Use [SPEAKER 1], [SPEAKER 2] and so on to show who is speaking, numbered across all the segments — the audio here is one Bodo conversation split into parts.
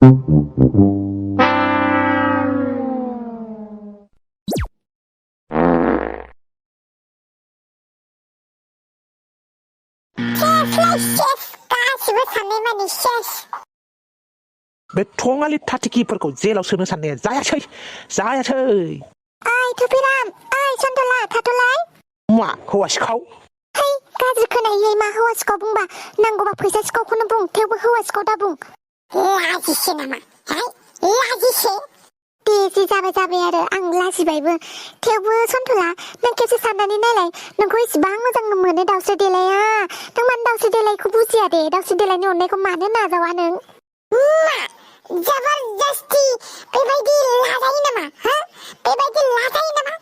[SPEAKER 1] बे थंआलि थाथिखिफोरखौ जेलाव सोनो साननाया जायासै
[SPEAKER 2] ओइ थुफिराम ओइ सन्तला थाथ'लाय
[SPEAKER 1] मा हौवा सिखाव
[SPEAKER 2] है गाज्रि खोनायो मा हौवा सिखाव बुंबा नांगौबा फैसा सिखावखौनो बुं थेवबो हौवा सिखाव दा बुं लाजिसो नामा लाजिसो दे जे जाबाय आरो आं लाजिबायबो थेवबो सन्तला नों खेबसे साननानै नायलाय नोंखौ इसिबां मोजां मोनो दाउस्रि देलाया नों मानो दाउस्रि देलायखौ बुजिया दे दाउस्रि देलायनि अननायखौ मानो नाजावा नों जबरदस्ती बेबायदि लाजायो नामा बेबायदि लाजायो नामा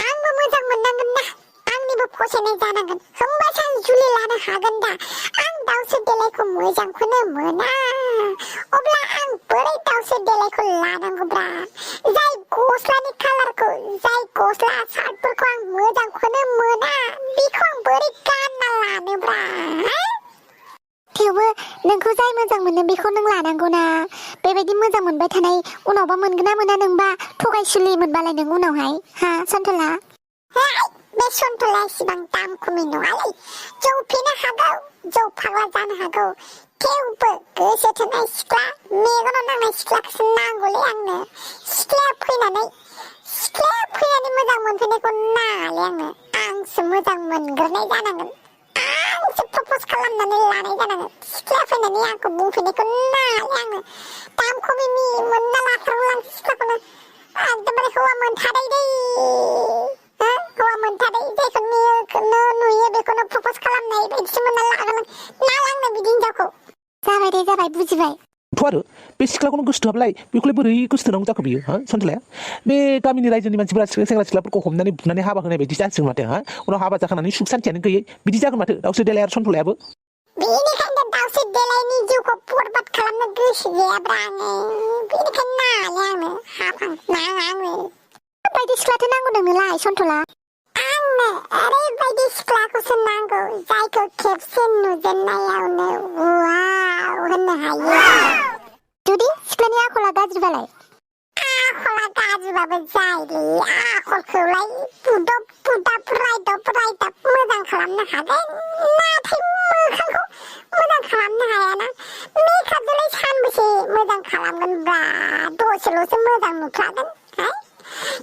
[SPEAKER 2] आंबो मोजां मोननांगोन ना आंनिबो फसायनाय जानांगोन होमबासो आं जुलि लानो हागोन दा आं दाउस्रि देलायखौ मोजांखौनो मोना अब्ला आं बोरै दाउस्रि देलायखौ लानांगौब्रा जाय गस्लानि कालारखौ जाय गस्ला सार्टफोरखौ आं मोजांखौनो मोना बेखौ आं बोरै गानना लानोब्रा थेवबो नोंखौ जाय मोजां मोनो बेखौ नों लानांगौ ना बेबायदि मोजां मोनबाय थानाय उनावबा मोनगोन ना मोना नोंबा थगायसुलि मोनबालाय नों उनावहाय सन्तला बे सन्तला इसिबां दाम खमि नङालै जौ फेनो हागौ जौ फाग्ला जानो हागौ थेवबो गोसो थोनाय सिख्ला मेगनाव नांनाय सिख्लाखौसो नांगौलै आंनो सिख्लाया फैनानै मोजां मोनफैनायखौ नाङालै आंसो मोजां मोनग्रोनाय जानांगोन आंसो प्रप'ज खालामनानै लानाय जानांगोन सिख्लाया फैनानै आंखौ बुंफैनायखौ नाङालै आंनो दाम खमिनि मोनना लाथारगौ आं सिख्लाखौनो एकदमबारे हौवा मोनथारै जायखौनो नुयो बेखौनो प्रप'ज खालामनाय बायदिसो मोनना लागोन ना आंनो बिदि हिनजावखौ जाबाय बुजिबाय
[SPEAKER 1] थ' आरो बे सिख्लाखौनो गोसोथोआब्लाय बेखौलाय बोरै गोसोथोनांगौ जाखो बियो सन्तलाया बे गामिनि रायजोनि मानसिफोरा सेंग्रा सिख्लाफोरखौ हमनानै बुनानै हाबा होनाय बायदि जासिगोन माथो उनाव हाबा जाखानानै सुख सान्थियानो गैयै बिदि जागोन माथो दाउस्रि देलाय आरो सन्तलायाबो
[SPEAKER 2] बेनिखायनो दाउस्रि देलायनि जिउखौ बरबाद खालामनो गोसो गैयाब्रा आङो बेनिखायनो नाङालै आंनो बायदि सिख्लाथो नांगौ नोंनोलाय सन्तला आंनो ओरैबायदि सिख्लाखौसो नांगौ जायखौ खेबसे नुजेननायावनो वाव होननो हायो जुदि सिख्लानि आखला गाज्रिबालाय आखला गाज्रिबाबो जायोलै आखलखौलाय बुदब रायदब मोजां खालामनो हागोन नाथाय मोखांखौ मोजां खालामनो हायाना मेकआपजोंलाय सानबेसे मोजां खालामगोनब्रा दसेल'सो मोजां नुखागोन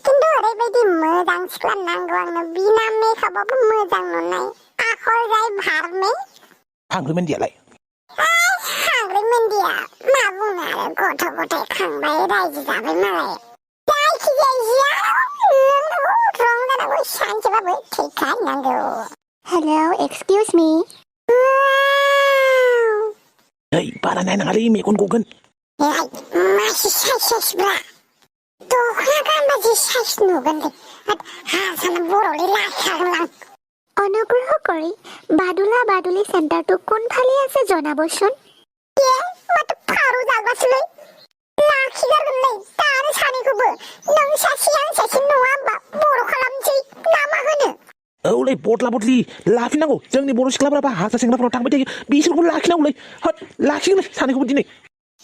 [SPEAKER 2] खिन्थु ओरैबायदि मोजां सिख्ला नांगौ आंनो बिना मेकआपआवबो मोजां नुनाय आखल जाय भारमे
[SPEAKER 1] हांग्रिमोनदियालाय
[SPEAKER 2] हांग्रिमोनदिया मा बुंनो आरो गथ' गथाय खांबाय रायजो जाबाय मालाय जायखिजाया रं जानांगौ सानसेबाबो थैखानांगौ हेलौ एक्सकिउज मी
[SPEAKER 1] बारा नायनाङालै मेगन गगोन
[SPEAKER 2] मासि साइसब्रा दखना गानबा जि साइस नुगोन दे हारसानो बर'लै लाखागोन आं অনুগ্ৰহ কৰি বাদুলি চেণ্টাৰটো কোনফালে আছে জনাবচোন মাত্ৰ ফাৰু জাগাছিলৈ লাখিগাरগोनलै दानो सानैखौबो नों सासे आं सासे नङा होमबा बर' खालामसै ना मा होनो
[SPEAKER 1] औलै बदला लाफिनांगौ जोंनि बर' सिख्लाफोरा हारसा सेंग्राफोराव थांबाय थायो बिसोरखौ लाखिनांगौलै लाखिगोनलै सानैखौबो दिनै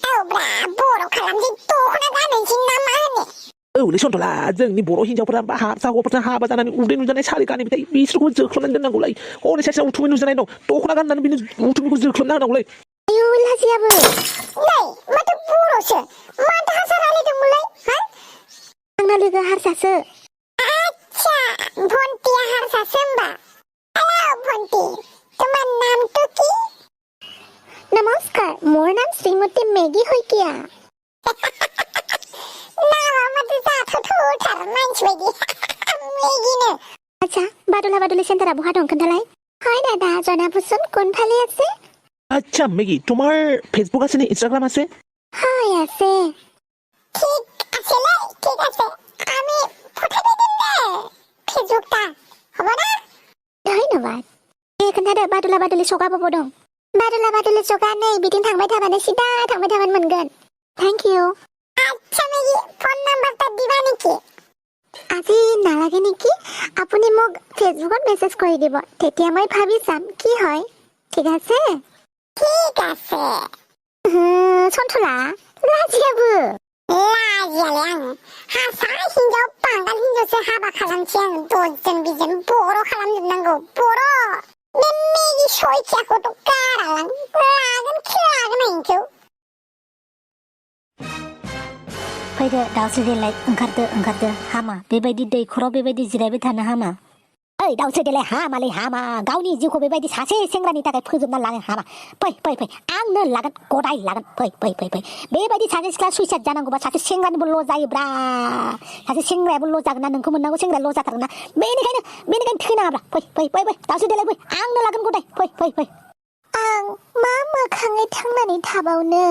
[SPEAKER 2] औब्रा बर' खालामसै दखना गाननोसै ना मा होनो
[SPEAKER 1] औलै सन्तला जोंनि बर' हिन्जावफोरा हारसा हौवाफोरजों हाबा जानानै उदै नुजानाय सारि गानबाय थायो बिसोरखौ जोख्लोबनानै दोननांगौलै हनै सासेना उथुमै नुजानाय दं दखना गाननानै बिनि उथुमैखौ जोख्लोबना होनांगौलै
[SPEAKER 2] आयौ लाजियाबो नै माथो बर'सो माथो हारसा रायलायदोंमोनलाय आंना लोगो हारसासो আচ্ছা ভন্টিয়া হারসাসে होमबा हेलो ভন্টি তোমার নামটো কি নমস্কাৰ মোৰ নাম শ্ৰীমতী মেগী শইকীয়া আচ্ছা বাদুলি চেণ্টাৰ বহা দং खोन्थालाय হয় দাদা জনাবচোন কোনফালে আছে
[SPEAKER 1] আচ্ছা মেগী তোমাৰ ফেসবুক আছে নে ইনষ্টাগ্রাম আছে
[SPEAKER 2] হয় আছে ঠিক আছে আমি পঠাই দিম দে ফেসবুকটা হ'ব না ধন্যবাদ खोन्थादो बादुला सगा बबाव दं बादुला सगा नै बिथिं थांबाय थाबानो सिदा थांबाय थाबानो मोनगोन थैंक यू আচ্ছা মেগী ফোন নাম্বারটা দিবা নেকি আজি নালাগে নেকি আপুনি মোক ফেসবুকত মেসেজ কৰি দিব তেতিয়া মই ভাবি চাম কি হয় ঠিক আছে সন্তলা Sontala laजियाबो लाजियालै आं हारसा हिनजाव बांगाल हिनजावसो हाबा खालामसै आं दजजन बिजन बर' खालामजोबनांगौ बर' बे मेगि सयथियाखौथ' गारालां लागोन आं
[SPEAKER 3] फैदो दाउस्रि देलाय ओंखारदो हामा बेबायदि दैखराव बेबायदि जिरायबाय थानो हामा ओइ दाउस्रि देलाय हामालै हामा गावनि जिउखौ बेबायदि सासे सेंग्रानि थाखाय फोजोबना लानो हामा फै आंनो लागोन गदाय लागोन फै बेबायदि सासे सिख्ला सुइसाइड जानांगौबा सासे सेंग्रानिबो ल' जायोब्रा सासे सेंग्रायाबो ल' जागोन ना नोंखौ मोननांगौ सेंग्राया ल' जाथारगोन ना बेनिखायनो थैनाङाब्रा फै दाउस्रि देलाय फै आंनो लागोन गदाय फै
[SPEAKER 2] आं मा मोखाङै थांनानै थाबावनो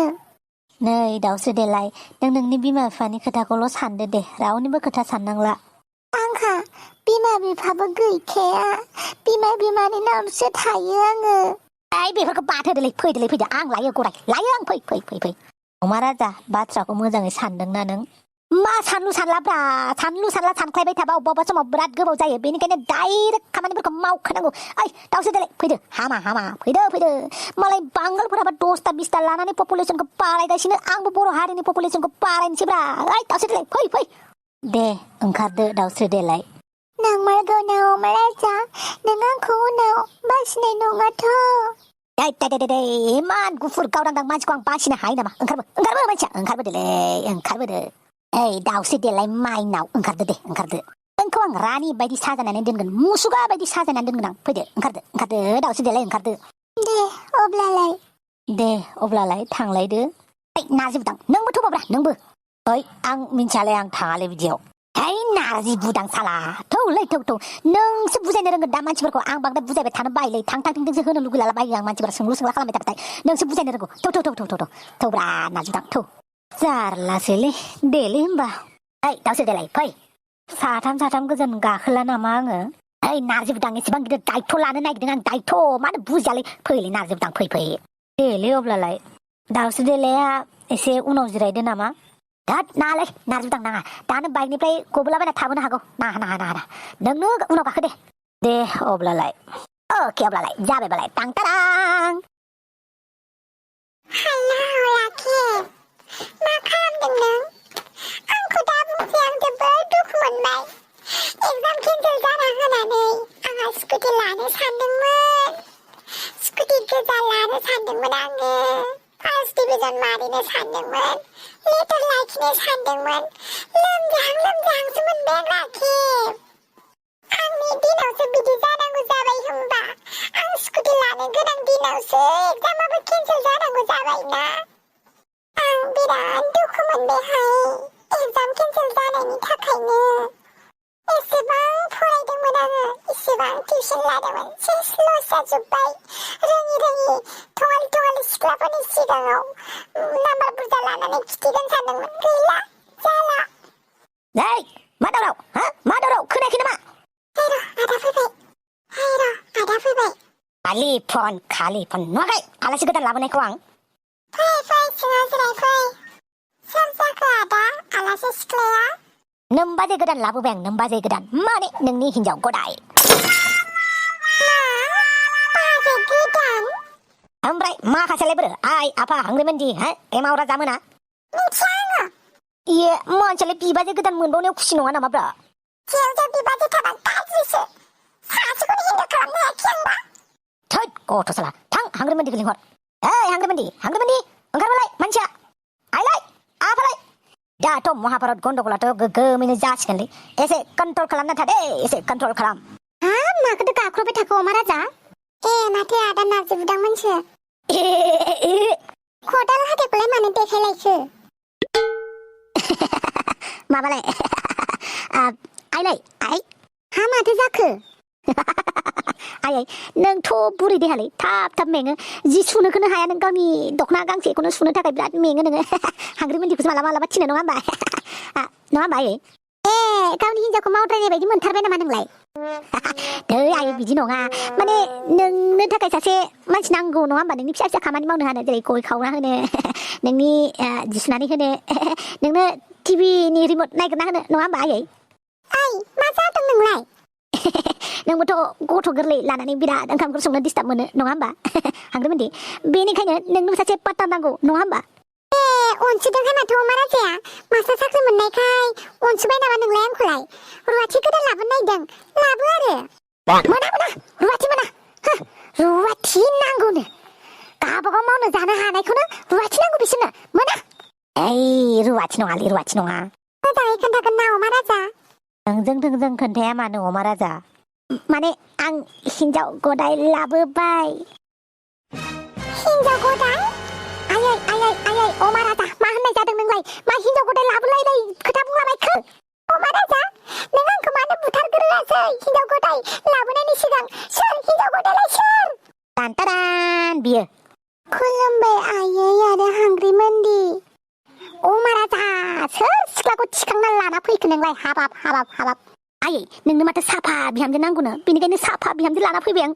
[SPEAKER 3] नै दाउस्रि देलाय नों नोंनि बिमा बिफानि खोथाखौल' सानदो दे रावनिबो खोथा साननांला
[SPEAKER 2] आंहा बिमा बिफाबो गैखाया बिमा बिमानि नावसो थायो आङो
[SPEAKER 3] ओइ बेफोरखौ बाद होदोलै फैदो आं लायो गदाय लायो आं फै अमा राजा बाथ्राखौ मोजाङै सानदोंना नों मा सानलु सानला सानख्लायबाय थाबा अबेबा समाव बिराद गोबाव जायो बेनिखायनो डाइरेक्ट खामानिफोरखौ मावखानांगौ ओइ दाउस्रि देलाय फैदो हामा फैदो मालाय बांगालफोराबा 10टा 20टा लानानै पपुलेसनखौ बारायगासिनो आंबो बर' हारिनि पपुलेसनखौ बारायनोसैब्रा ओइ दाउस्रि देलाय फै दे ओंखारदो दाउस्रि देलाय
[SPEAKER 2] नंमारगौ ना अमा राजा नों आंखौ उनाव बासिनाय नङाथ'
[SPEAKER 3] दे इमान गुफुर गावदांदां मानसिखौ आं बासिनो हायो नामा ओंखारबो मानसिया ओंखारबोदो ओइ दाउस्रि देलाय माइनाव ओंखारदो नोंखौ आं रानि बायदि साजायनानै दोनगोन मुसुगा बायदि साजायनानै दोनगोन आं फैदो ओंखारदो दाउस्रि देलाय ओंखारदो दे अब्लालाय थांलायदो ओइ नारजि बुदां नोंबो थ'बाब्रा नोंबो ओइ आं मिन्थियालै आं थाङालै बिदियाव ओइ नारजि बुदां साला थौ नोंसो बुजायनो रोंगोन दा मानसिफोरखौ आं बांद्राय बुजायबाय थानो बायोलै थांसो होनो लुगैला बायो आं मानसिफोरा सोंलु खालामबाय थाबाथाय नोंसो बुजायनो रोंगौ थौब्रा नारजि बुदां थौ जारलासोलै देलै होमबा ओइ दाउस्रि देलाय फै साथाम गोजोन गाखोला नामा आङो ओइ नारजि बुदां एसेबां गिदिर दायथ' लानो नागिरदों आं दायथ' मानो बुजियालै फैलै नारजि बुदां फै देलै अब्लालाय दाउस्रि देलाया एसे उनाव जिरायदो नामा दाद नाङालै नारजि बुदां नाङा दानो बाइकनिफ्राय गबोलाबायना थाबोनो हागौ नाङा नोंनो उनाव गाखो दे अब्लालाय अके अब्लालाय जाबायबालाय टांटारां
[SPEAKER 2] मा खालामदों नों आंखौ दा बुंसै आं जोबोद दुखु मोनबाय एगजाम केन्सेल जाना होनानै आंहा स्कुटि लानो सानदोंमोन स्कुटि गोजा लानो सानदोंमोन आङो फार्स्ट डिभिजन मारिनो सानदोंमोन लेटार लाखिनो सानदोंमोन लोमजाहांसो मोनबाय आं राखेब आंनि दिनावसो बिदि जानांगौ जाबाय होमबा आं स्कुटि लानो गोनां दिनावसो एगजामाबो केन्सेल जानांगौ जाबायना आं बिराद दुखु मोनबायहाय एगजाम केन्सेल जानायनि थाखायनो एसेबां फरायदोंमोन आङो एसेबां टिउसन लादोंमोन सेस लस जाजोब्बाय रोङि थगालि सिख्लाफोरनि सिगाङाव नाम्बार बुरजा लानानै खिथिगोन सानदोंमोन गैला जाला
[SPEAKER 3] नै मा दावराव खोनायाखै नामा
[SPEAKER 2] आदा फैबाय
[SPEAKER 3] खालि फन नुवाखै आलासि गोदान लाबोनायखौ आं
[SPEAKER 2] फै सिङाव जिराय फै सोर जाखो आदा आलासि सिख्लाया
[SPEAKER 3] नोमबाजै गोदान लाबोबाय आं नोमबाजै गोदान माने नोंनि हिनजाव गदाय
[SPEAKER 2] बाजै गोदान
[SPEAKER 3] ओमफ्राय माखासेलाय बोरो आइ आफा हांग्रिमोनदि एमाव राजा मोना
[SPEAKER 2] मिथिया आङो
[SPEAKER 3] इये मानसियालाय बिबाजै गोदान मोनबावनायाव खुसि नङा नामा ब्रा
[SPEAKER 2] जेवजा बिबाजै थाबा गाज्रिसो सासेखौनो हिन्जाव खालामनो हायाखै आं दा
[SPEAKER 3] थोद गथ' साला थां हांग्रिमोनदिखौ लिंहर ओइ हांग्रिमोनदि ओंखारबालाय मानसिया आइलाय आफालाय दाथ' महाभारत गन्दगलाथ' गोगोमैनो जासिगोनलै एसे कन्ट्रल खालामना थादे एसे कन्ट्रल खालाम
[SPEAKER 2] माखौथो गाख्रबाय थाखो अमा राजा माथो आदा नारजि बुदांमोनसो खदाल हाथायखौलाय मानो देखायलायखो
[SPEAKER 3] माबालाय आइलाय आइ
[SPEAKER 2] माथो जाखो
[SPEAKER 3] आइ नोंथ' बुरै देहालै थाब मेङो जि सुनोखौनो हाया नों गावनि दख'ना गांसेखौनो सुनो थाखाय बिराद मेङो नोङो हांग्रिमोनदिखौसो मालाबा थिनो नङा होमबा आइ
[SPEAKER 2] गावनि हिन्जावखौ मावद्रायनाय बायदि मोनथारबाय नामा नोंलाय
[SPEAKER 3] दै आइ बिदि नङा माने नोंनो थाखाय सासे मानसि नांगौ नङा होमबा नोंनि फिसा खामानि मावनो हानो जेरै गय खावना होनो नोंनि जि सुनानै होनो नोंनो टिभिनि रिमट नागिरना होनो नङा होमबा आइ
[SPEAKER 2] मा जादों नोंलाय
[SPEAKER 3] नोंबोथ' गथ' गोरलै लानानै बिराद ओंखाम ओंख्रि संनो डिस्टार्ब मोनो नङा होमबा हांग्रिमोनदि बेनिखायनो नोंनो सासे पार्टनार नांगौ नङा होमबा
[SPEAKER 2] अनसुदोंहाय माथो अमा राजाया मास्टार साख्रि मोननायखाय अनसुबाय नामा नोंलाय आंखौलाय रुवाथि गोदान लाबोनो नागिरदों लाबो आरो मोना रुवाथि मोना रुवाथि नांगौनो गावबागाव मावनो जानो हानायखौनो रुवाथि नांगौ बिसोरनो मोना रुवाथि नङालै रुवाथि नङा मोजाङै खोन्थागोन ना अमा राजा
[SPEAKER 3] थोंजों खोन्थाया मानो अमा राजा माने आं हिनजाव गदाय लाबोबाय
[SPEAKER 2] हिनजाव गदाय आयै अमा राजा मा होननाय जादों नोंलाय मा हिनजाव गदाय लाबोलायनाय खोथा बुंलाबायखो अमा राजा नों आंखौ मानो बुथारग्रोआसै हिनजाव गदाय लाबोनायनि सिगां सोर हिनजाव गदायलाय सोर
[SPEAKER 3] टान बियो
[SPEAKER 2] खुलुमबाय आयै आरो हांग्रिमोनदि अमा राजा सोर सिख्लाखौ थिखांना लाना फैखो नोंलाय हाबाब
[SPEAKER 3] आयै नोंनो माथो साफा बिहामजो नांगौनो बेनिखायनो साफा बिहामजो लाना फैबाय आं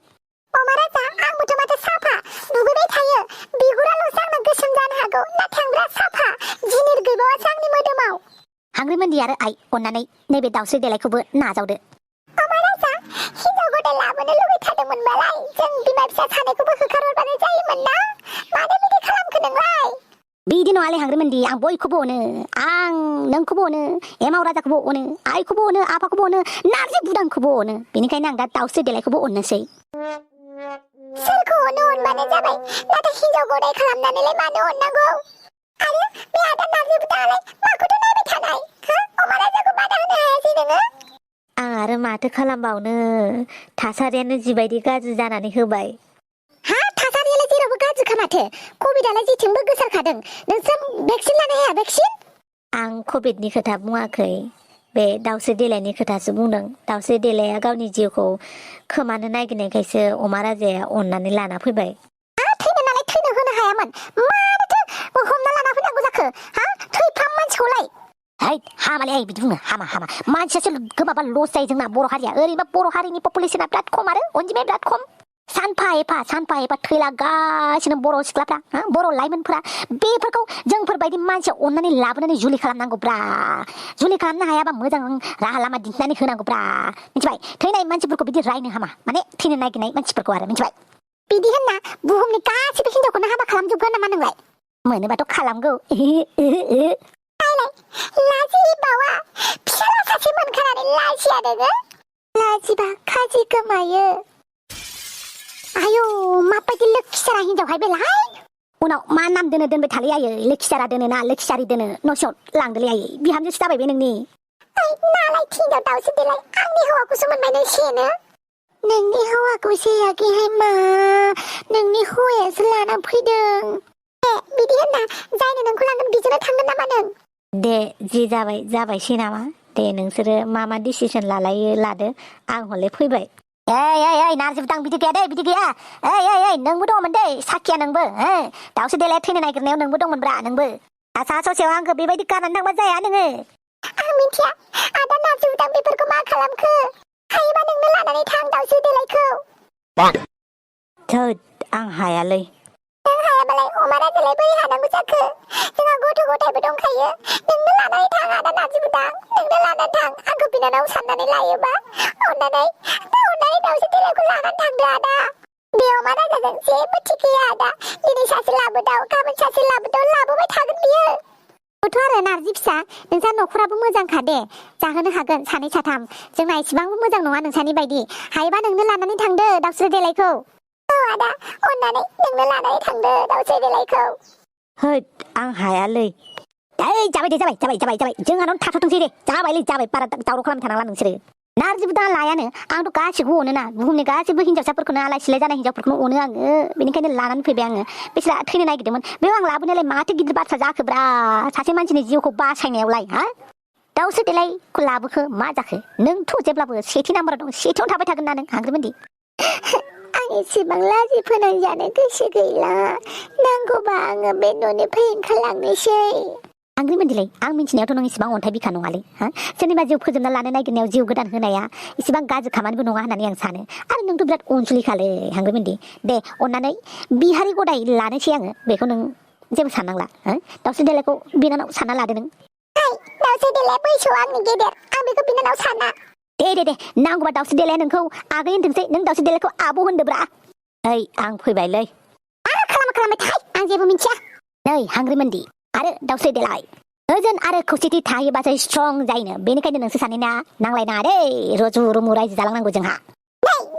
[SPEAKER 2] अमा राजा आंबोथ' माथो साफा दुगैबाय थायो बिगुराल'सो आंना गोसोम जानो हागौ नाथाय आं बिराद साफा जिनिर गैबावासो आंनि मोदोमाव
[SPEAKER 3] हांग्रिमोनदि आरो आइ अननानै नैबे दाउस्रि देलायखौबो नाजावदो
[SPEAKER 2] अमा राजा हिनजाव गदाय लाबोनो लुबैथारदोंमोनबालाय जों बिमा फिसा सानैखौबो होखारहरबानो जायोमोन ना मानो बिदि खालामखो नोंलाय
[SPEAKER 3] बिदि नङालै हांग्रिमोनदि आं बयखौबो अनो आं नोंखौबो अनो एमाव राजाखौबो अनो आइखौबो अनो आफाखौबो अनो नारजि बुदांखौबो अनो बेनिखायनो आं दा दाउस्रि देलायखौबो अननोसै
[SPEAKER 2] सोरखौ अनबानो जाबाय नाथाय हिनजाव गदाय खालामनानैलाय मानो अननांगौ आरो बे आदा नारजि बुदाङालाय माखौथो नायबाय थानाय अमा राजाखौ बादा होनो हायासै नोङो
[SPEAKER 3] आं आरो माथो खालामबावनो थासारियानो जिबायदि गाज्रि जानानै होबाय
[SPEAKER 2] थासारियालाय जेरावबो गाज्रिखा माथो कभिडआलाय जेथिंबो गोसारखादों नोंसोर भेक्सिन लानो हाया भेक्सिन
[SPEAKER 3] आं कभिडनि खोथा बुङाखै बे दाउस्रि देलायनि खोथासो बुंदों दाउस्रि देलाया गावनि जिउखौ खोमानो नागिरनायखायसो अमा राजाया अननानै लाना फैबाय
[SPEAKER 2] थैनो नालाय थैनो होनो हायामोन मानोथो हमना लाना फैनांगौ जाखो थैफ्राम मानसिखौलाय
[SPEAKER 3] हामालै बिदि बुङो हामा मानसियासो गोमाबा लस जायो जोंना बर' हारिया ओरैबा बर' हारिनि पपुलेसना बिराद खम आरो अनजिमाया बिराद खम सानफा एफा थैलागासिनो बर' सिख्लाफ्रा बर' लाइमोनफोरा बेफोरखौ जोंफोरबायदि मानसिया अननानै लाबोनानै जुलि खालामनांगौब्रा जुलि खालामनो हायाबा मोजां राहा लामा दिन्थिनानै होनांगौब्रा मिथिबाय थैनाय मानसिफोरखौ बिदि रायनो हामा माने थैनो नागिरनाय मानसिफोरखौ आरो मिथिबाय
[SPEAKER 2] बिदि होनना बुहुमनि गासिबो हिनजावखौनो हाबा खालामजोबगोन नामा नोंलाय
[SPEAKER 3] मोनोबाथ' खालामगौ
[SPEAKER 2] लाजि बावा फिसाला सासे मोनखानानै लाजिया नोङो लाजिबा खाजि गोमायो आयौ माबायदि लोखिसारा हिनजावहाय बेलाय
[SPEAKER 3] उनाव मा नाम दोनबाय थालै आयै लोखिसारा दोनो ना लोखिसारि दोनो न'सियाव लांदोलै आयै बिहामजोसो जाबाय बे नोंनि
[SPEAKER 2] नालाय हिनजाव दाउसो देलाय आंनि हौवाखौसो मोनबाय नों सेनो नोंनि हौवाखौ सेयाखैहाय मा नोंनि हौवायासो लाना फैदों बिदि होनना जायनो नोंखौ लांगोन बिजोंनो थांगोन नामा नों
[SPEAKER 3] दे जि जाबायसै नामा दे नोंसोरो मा डिसिसन लालायो लादो आं हले फैबाय नारजि बुदां बिदि गैया दे बिदि गैया नोंबो दंमोन दे साखिया नोंबो दाउसो देलाया थैनो नागिरनायाव नोंबो दंमोनब्रा नोंबो सा ससेयाव आंखौ बेबायदि गारनानै थांबा जाया नोङो
[SPEAKER 2] आं मिथिया आदा नारजि बुदां बेफोरखौ मा खालामखो हायोबा नोंनो लानानै थां दाउसो देलायखौ
[SPEAKER 3] थोद आं हायालै
[SPEAKER 2] नों हायाबालाय अमा राजालाय बोरै हानांगौ जाखो जोंहा गथ' गथायबो दंखायो नोंनो लानानै थां आदा नारजि बुदां नोंनो लानानै थां आंखौ बिनानाव साननानै लायोबा अननानै दाउसो देलायखौ लानानै थांदो आदा बे अमा राजाजों जेबो थिक गैया आदा दिनै सासे लाबोदाव गाबोन सासे लाबोदाव लाबोबाय थागोन बियो गथ' आरो नारजि फिसा नोंसा न'खराबो मोजांखा दे जाहोनो हागोन सानै साथाम जोंना इसेबांबो मोजां नङा नोंसानि बायदि हायोबा नोंनो लानानै थांदो दाउस्रि देलायखौ आदा अननानै नोंनो लानानै थांदो दाउस्रि देलायखौ
[SPEAKER 3] आं हायालै जाबाय जोंहानाव थाथ'थोंसै दे जाबाय बारा दावराव खालामबाय थानांला नोंसोरो नारजि बुदां लायानो आंथ' गासिखौबो अनोना बुहुमनि गासिबो हिनजावसाफोरखौनो आलाय सिलाय जानाय हिनजावफोरखौनो अनो आङो बेनिखायनो लानानै फैबाय आङो बिसोरा थैनो नागिरदोंमोन बेयाव आं लाबोनायालाय माथो गिदिर बाथ्रा जाखोब्रा सासे मानसिनि जिउखौ बासायनायावलाय दाउस्रि देलायखौ लाबोखो मा जाखो नोंथ' जेब्लाबो सेथि नाम्बाराव दं सेथियावनो थाबाय थागोन ना नों हांग्रिमोनदि
[SPEAKER 2] आं एसेबां लाजि फोनांजानो गोसो गैला नांगौबा आङो बे न'निफ्राय ओंखारलांनोसै
[SPEAKER 3] हांग्रिमोनदिलै आं मिथिनायावथ' नों इसेबां अन्थाइ बिखा नङालै सोरनिबा जिउ फोजोबना लानो नागिरनायाव जिउ गोदान होनाया इसेबां गाज्रि खामानिबो नङा होननानै आं सानो आरो नोंथ' बिराद अनसुलिखालै हांग्रिमोनदि दे अननानै बिहारि गदाय लानोसै आङो बेखौ नों जेबो साननांला दाउस्रि देलायखौ बिनानाव सानना लादो नों
[SPEAKER 2] दाउस्रि देलाया बैसोआव आंनि गेदेर आं बेखौ बिनानाव साना
[SPEAKER 3] दे नांगौबा दाउस्रि देलाया नोंखौ आगै होनथोंसै नों दाउस्रि देलायखौ आब' होनदोब्रा आं फैबायलै
[SPEAKER 2] खालामबाय थाय आं जेबो मिथिया
[SPEAKER 3] नै हांग्रिमोनदि आरो दावस्रि देलाय गोजोन आरो खौसेथि थायोबासो स्ट्रं जायोनो बेनिखायनो नोंसोर सानैना नांलायनाङा दे रुजु रुमु रायजो जालांनांगौ जोंहा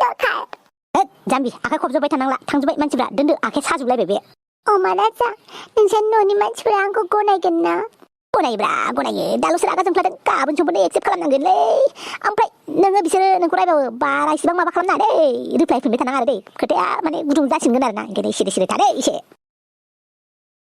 [SPEAKER 2] दरखार
[SPEAKER 3] जाम्बि आखाइ खबजोब्बाय थानांला थांजोब्बाय मानसिफ्रा दोनदो आखाइ साजोबलायबाय बे
[SPEAKER 2] अमा राजा नोंसानि न'नि मानसिफोरा आंखौ गनायगोन ना
[SPEAKER 3] गनायोब्रा गनायो दाल'सो रागा जोंफ्लादों गाबोन समफोरनो एक्सेप्ट खालामनांगोनलै ओमफ्राय नोङो बिसोरो नोंखौ रायबाबो बारा इसेबां माबा खालामनाङा दे रिप्लाय फिनबाय थानाङा आरो दे खोथाया माने गुदुं जासिनगोन आरो ना ओंखायनो सिरि सिरि थादे एसे